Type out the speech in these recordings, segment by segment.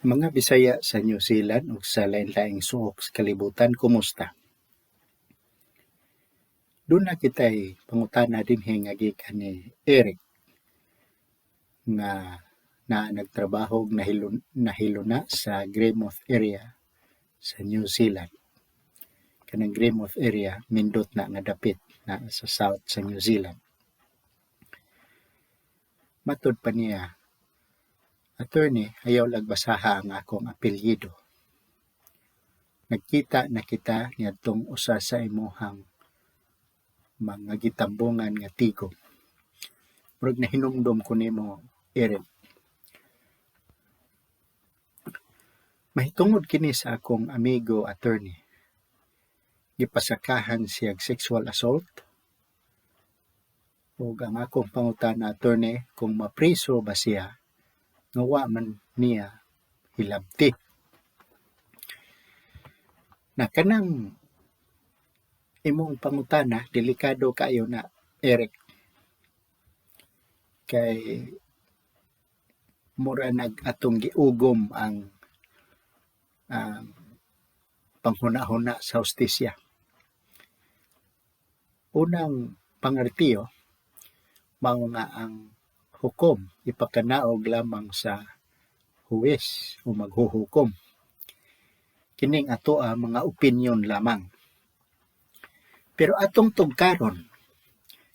Mga Bisaya sa New Zealand ug sa lain-laing suok sa kalibutan, kumusta? Duna kitay pangutana dinhi nga gikan ni Eric nga naa nagtrabaho ug nahiluna sa Greymouth area sa New Zealand. Kanang Greymouth area nindot na nga dapit na sa south sa New Zealand. Matud pa niya, "Attorney, ayaw lag basaha ang akong apelyido. Nagkita na kita niadtong usa sa imuhang mga gitambungan nga tigom. Murag nahinumdom ko nimo, Eric. Mahitungod kini sa akong amigo, attorney. Gipasakahan siyag sexual assault. Ug ang akong pangutana, attorney, kung mapriso ba siya nga wa man niya hilabti?" Na kanang imong pangutana, delikado kaayo na, Eric. Kay mura nag atong giugom ang panghuna-huna sa hustisya. Unang pangartiyo, mao nga ang hukom ipakanaog lamang sa huwes o maghuhukom. Kining atoa mga opinyon lamang. Pero atong tugkaron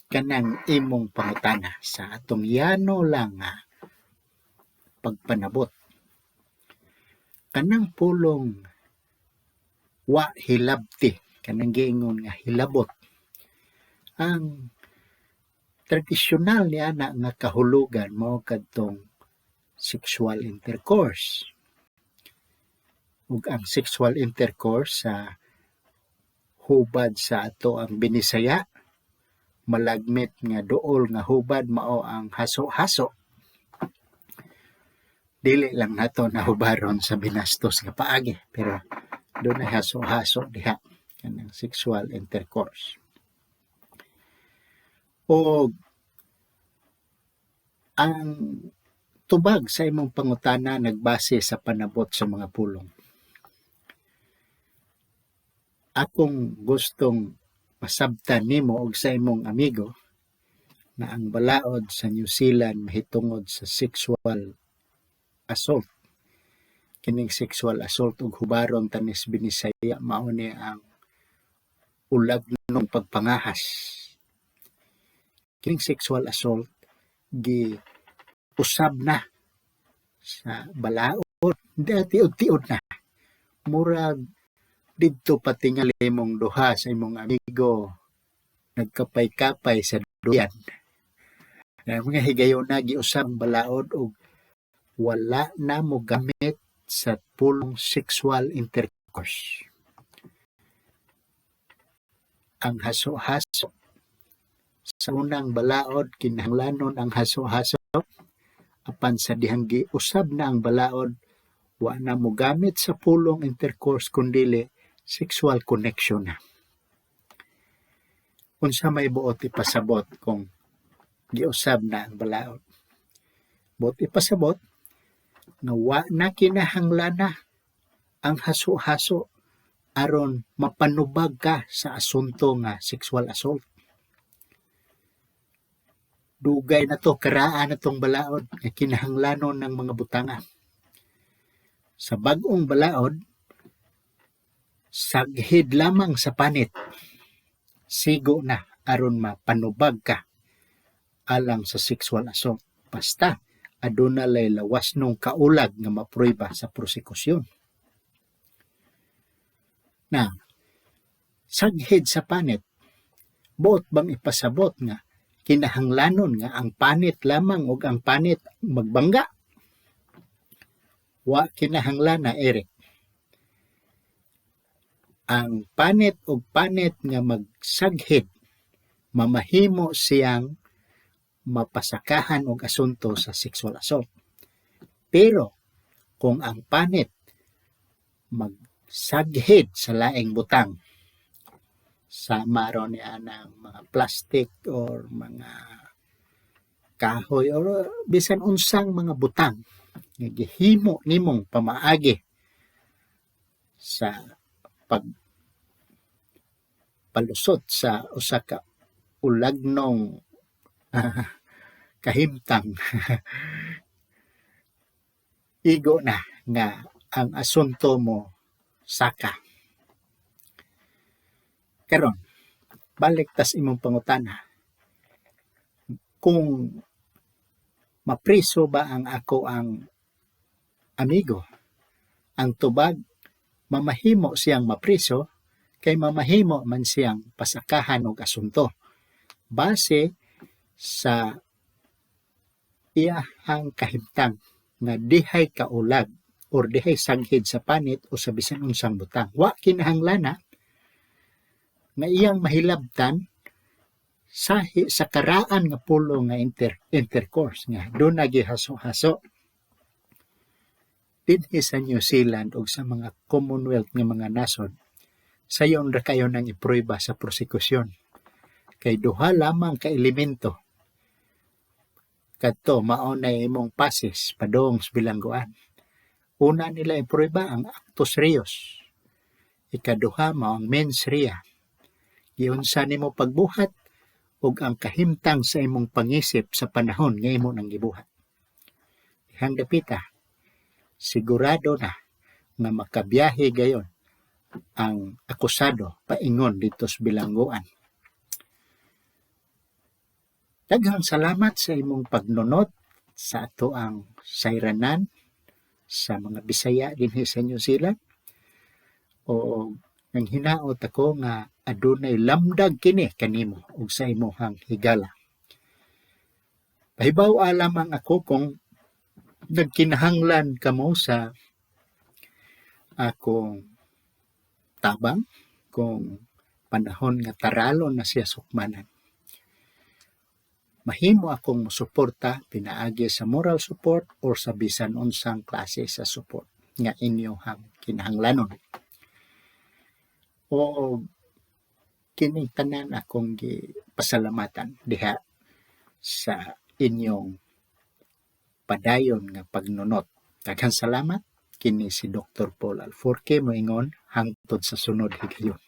kanang imong pangutana sa atong yano lang nga pagpanabot. Kanang pulong wa hilabti, kanang giingon nga hilabot, ang tradisyonal ni ana nga kahulugan mao kadtong sexual intercourse. Ug ang sexual intercourse sa hubad sa ato ang Binisaya, malagmit nga duol nga hubad mao ang haso-haso. Dili lang nato nahubaron sa binastos nga paagi, pero dunay haso-haso diha, kanang sexual intercourse. Og ang tubag sa imong pangutana nagbase sa panabot sa mga pulong. Akong gustong masabtan nimo og sa imong amigo na ang balaod sa New Zealand mahitungod sa sexual assault. Kining sexual assault ug hubaron tanis Binisaya mao ni ang ulagnong pagpangahas. Kining sexual assault gi usab na sa balaod, tiud-tiud na. Murag didto pa tingali imong duha sa imong amigo nagkapay-kapay sa duyan. Mga higayuna giusab ang balaod og wala na mogamit sa pulong sexual intercourse. Ang haso-haso sa unang balaod, kinahanglanon ang haso-haso, apan sa dihang giusab na ang balaod, wa na mogamit sa pulong intercourse kundili sexual connection na. Unsa may buot ipasabot kung giusab na ang balaod? Buot ipasabot nga wa na kinahanglana ang haso-haso aron mapanubag ka sa asunto nga sexual assault. Dugay na to, karaan na tong balaod nga kinahanglanon ng mga butanga. Sa bag-ong balaod, saghid lamang sa panit, sigo na aron mapanubag ka alang sa sexual assault. Basta aduna lay lawas nung kaulag nga maprueba sa prosekusyon. Na, saghid sa panit, buot bang ipasabot nga kinahanglanon nga ang panit lamang ug ang panit magbangga? Wa kinahanglana, Eric. Ang panit ug panit nga magsaghid, mamahimo siyang mapasakahan og asunto sa sexual assault. Pero kung ang panit magsaghid sa laing butang, sama ron niya ng mga plastic or mga kahoy or bisan unsang mga butang. nga gihimo nimong pamaagi sa pag palusot sa usa ka ulagnong kahimtang, igo na nga ang asunto mo saka. Karon, balik tas imong pangutana kung mapriso ba ang ako ang amigo. Ang tubag, mamahimo siyang mapriso kay mamahimo man siyang pasakahan og asunto base sa iyahang kahimtang nga dihay kaulag or dihay saghid sa panit o sa bisan unsang butang. Wa kinahanglana nga iyang mahilabtan sahi sa karaan nga pulo nga intercourse nga duna gihaso-haso. Dinhi sa New Zealand ug sa mga Commonwealth nga mga nasod, sayon ra kayo nang iprueba sa prosekusyon kay duha lamang ka elemento kadto mao na imong pasis padung sa bilangguan. Una nila iprueba ang actus reus. Ikaduha mao ang mens rea. Giunsa nimo pagbuhat ug ang kahimtang sa imong pangisip sa panahon nga imo nang gibuhat. Dihang dapita, sigurado na nga makabiyahe gayon ang akusado paingon didto sa bilangguan. Daghang salamat sa imong pagnunot sa ato ang sayranan sa mga Bisaya dinhi sa New Zealand. O nang hinaot ako nga adunay lamdag kini kanimo ug sa imong higala. Pahibaw-a lamang ako kung nagkinahanglan kamo sa akong tabang kung panahon nga taralon na siya sukmanan. Mahimo akong mosuporta pinaagi sa moral support or sa bisan unsang klase sa support nga inyohang kinahanglanon. O kining tanan akong gipasalamatan diha sa inyong padayon nga pagnunot. Daghang salamat. Kini si Dr. Paul Alforque moingon hangtod sa sunod higayon.